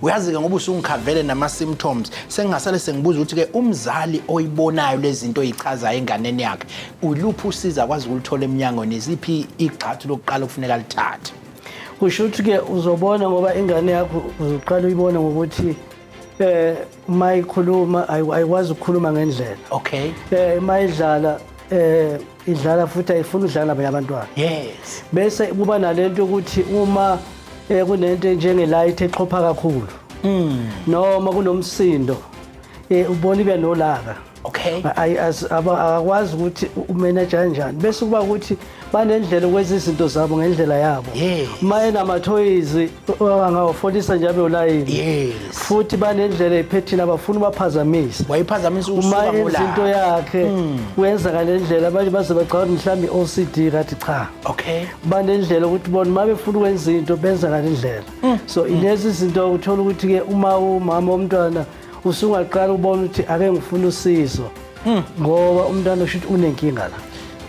Uyazi-ke, ngoba usungikhavele nama-symptoms, sengingasale sengibuza ukuthi-ke umzali oyibonayo lezi zinto oyichazayo enganeni yakhe, uluphi usizo akwazi ukuluthola emnyangweni? Iziphi igxathu lokuqala okufuneka lithathe? Kusho ukuthi-ke uzobona ngoba ingane yakho uzoqala uyibone ngokuthi uma ikhuluma ayikwazi ukukhuluma ngendlela. Uma idlala, idlala futhi ayifuni udlala nabanye abantwana. Bese kuba nalento ukuthi uma kunento njenge-light exhopha kakhulu noma kunomsindo, ubona ibe nolaka. Akakwazi ukuthi umanage kanjani, bese kuba ukuthi banendlela ukwenza izinto zabo ngendlela yabo. Uma enamathoyizi angawafolisa nje abe ulayini. Futhi banendlela ephethini, abafuna ubaphazamise. Wayiphazamisa Uma usuka enza ngolaka. Into yakhe wenza ngale ndlela, abanye baze bacabanga mhlawumbe i-OCD, kathi cha. Banendlela ukuthi bona uma befuna ukwenza into benza ngale ndlela. So ilezi zinto uthola ukuthi-ke uma umama womntwana usungaqala ubona ukuthi ake ngifuna usizo, ngoba umntwana usho ukuthi unenkinga la.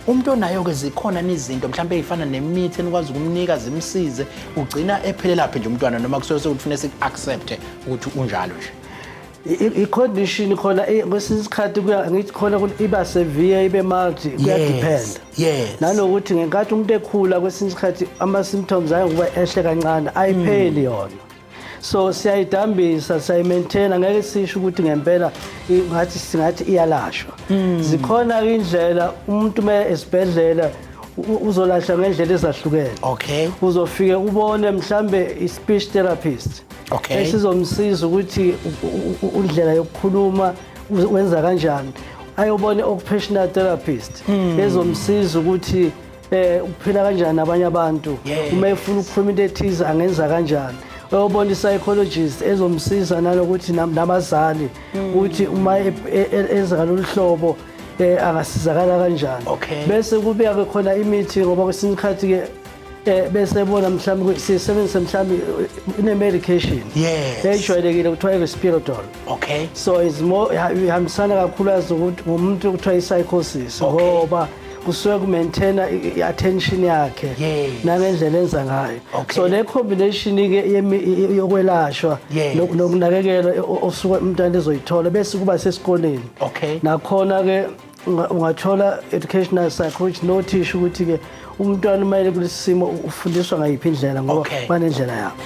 Umuntu onayo-ke, zikhona nizinto mhlawumbe ey'fana nemithi enikwazi ukumnika zimsize, ugcina ephelelaphi nje umntwana, noma kusuke sekuthi kufuneka siku-accept-e ukuthi unjalo nje? I-condition khona kwesinye isikhathi kuya ngithi khona iba severe, ibe mild, kuyadependa. Nanokuthi ngenkathi umuntu ekhula, kwesinye isikhathi ama-symptoms ayengokuba ehle kancane, ayipheli yona. So siyayidambisa, siyayimaintaina, ngeke sisho ukuthi ngempela ngathi singathi iyalashwa. Zikhona-ke indlela umuntu uma esibhedlela uzolashwa ngendlela ezahlukene. Uzofike ubone mhlambe i-speech therapist esizomsiza ukuthi indlela yokukhuluma wenza kanjani, ayobona i-occupational therapist ezomsiza ukuthi uphila kanjani nabanye abantu, uma efuna ukukhuluma into ethize angenza kanjani, uyobona i-psychologist ezomsiza nalokuthi nabazali ukuthi uma enza ngalolu hlobo angasizakala kanjani. Bese kubuya ke khona imithi, ngoba kwesinye isikhathi ke bese bona mhlawumbe sisebenzise mhlawumbe ine medication ejwayelekile kuthiwa i-Risperdal. So it's more ihambisana kakhulukazi ukuthi ngomuntu kuthiwa i-psychosis, ngoba kusuke kumaintaina i-attention yakhe nangendlela enza ngayo. So le combination ke yokwelashwa nokunakekelwa osuke umntwana ezoyithola, bese kuba sesikoleni. Nakhona ke ungathola educational psychologist nothisha ukuthi ke umntwana uma kulesi simo ufundiswa ngayiphi indlela, ngoba banendlela yabo.